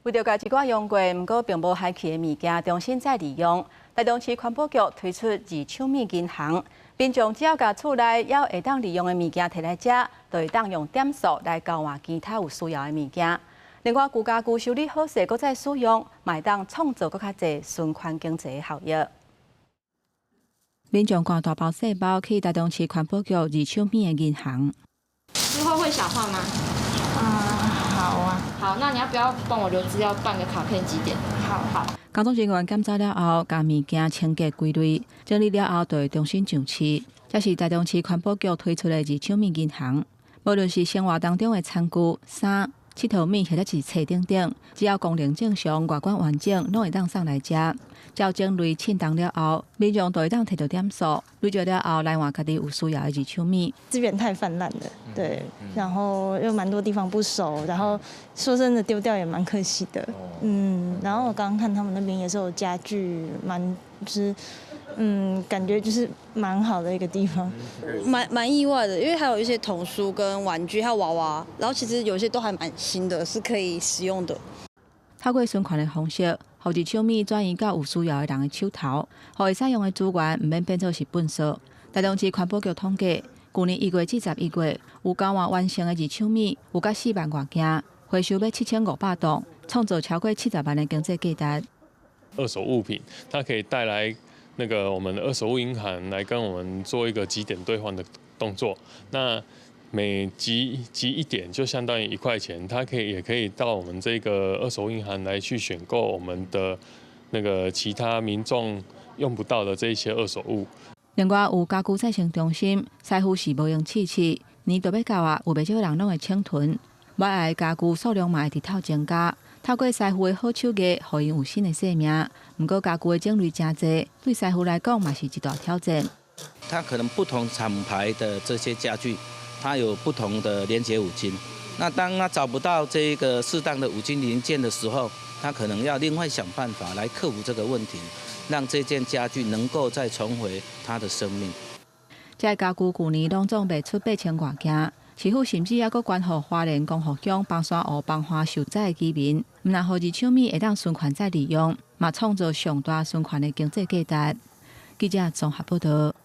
為著共一寡用過，毋過並無害去的物件重新再利用，台中市環保局推出二手物銀行，民眾只要共厝內猶會當利用的物件提來遮，就會當用點數來交換其他有需要的物件。另外，舊家具修理好勢，閣再使用，嘛會當創造閣較濟循環經濟的效益。民眾攜大包細包去台中市環保局二手物的銀行。之後會想換嗎？啊，好啊。好，那你要不要幫我留資料，辦個卡片集點？好好。工作人員檢查了後，共物件清潔歸類，整理了後，就會重新上市。這是台中市環保局推出的二手物銀行，無論是生活當中的餐具、衫、𨑨迌物或者是冊等等，只要功能正常、外觀完整，攏會當送來遮。照整類稱重了後，民眾就會當提著點數，累積了後來換家己有需要的二手物。資源太泛濫了，對，然後又蠻多地方不熟，然後說真的丟掉也蠻可惜的，然後我剛剛看他們那邊也是有家具，蠻就是，感覺就是蠻好的一個地方。蠻意外的，因為還有一些童書跟玩具，還有娃娃，然後其實有些都還蠻新的，是可以使用的。透過循環的方式，予二手物轉移到有需要的人的手頭，予會使用的資源毋免變做是糞埽。台中市環保局統計，舊年1月至11月，有交換完成的二手物有甲4萬外件，回收欲7500棟，創造超過70萬的經濟價值。二手物品，它可以帶來那個我們的二手物銀行來跟我們做一個集點兌換的動作。那每集一點就相當於1塊錢，它可以也可以到我們這個二手銀行來去選購我們的那個其他民眾用不到的這些二手物。另外有家具再生中心，師傅是無閒試試，年度欲到啊，有袂少人攏會清囤，欲愛的家具數量嘛會直透增加。透過師傅的好手藝，予𪜶有新的生命。毋過家具的種類誠濟，對師傅來講嘛是一大挑戰。它可能不同廠牌的這些家具，它有不同的連結五金。那當他找不到這個適當的五金零件的時候，他可能要另外想辦法來克服這個問題，讓這件家具能夠再重回它的生命。這个家具舊年攏總賣出8000外件，市府甚至猶閣捐予花蓮光復鄉枋山湖崩花受災的居民，毋但予二手物會當循環再利用，嘛創造上大循環的經濟價值。記者綜合報道。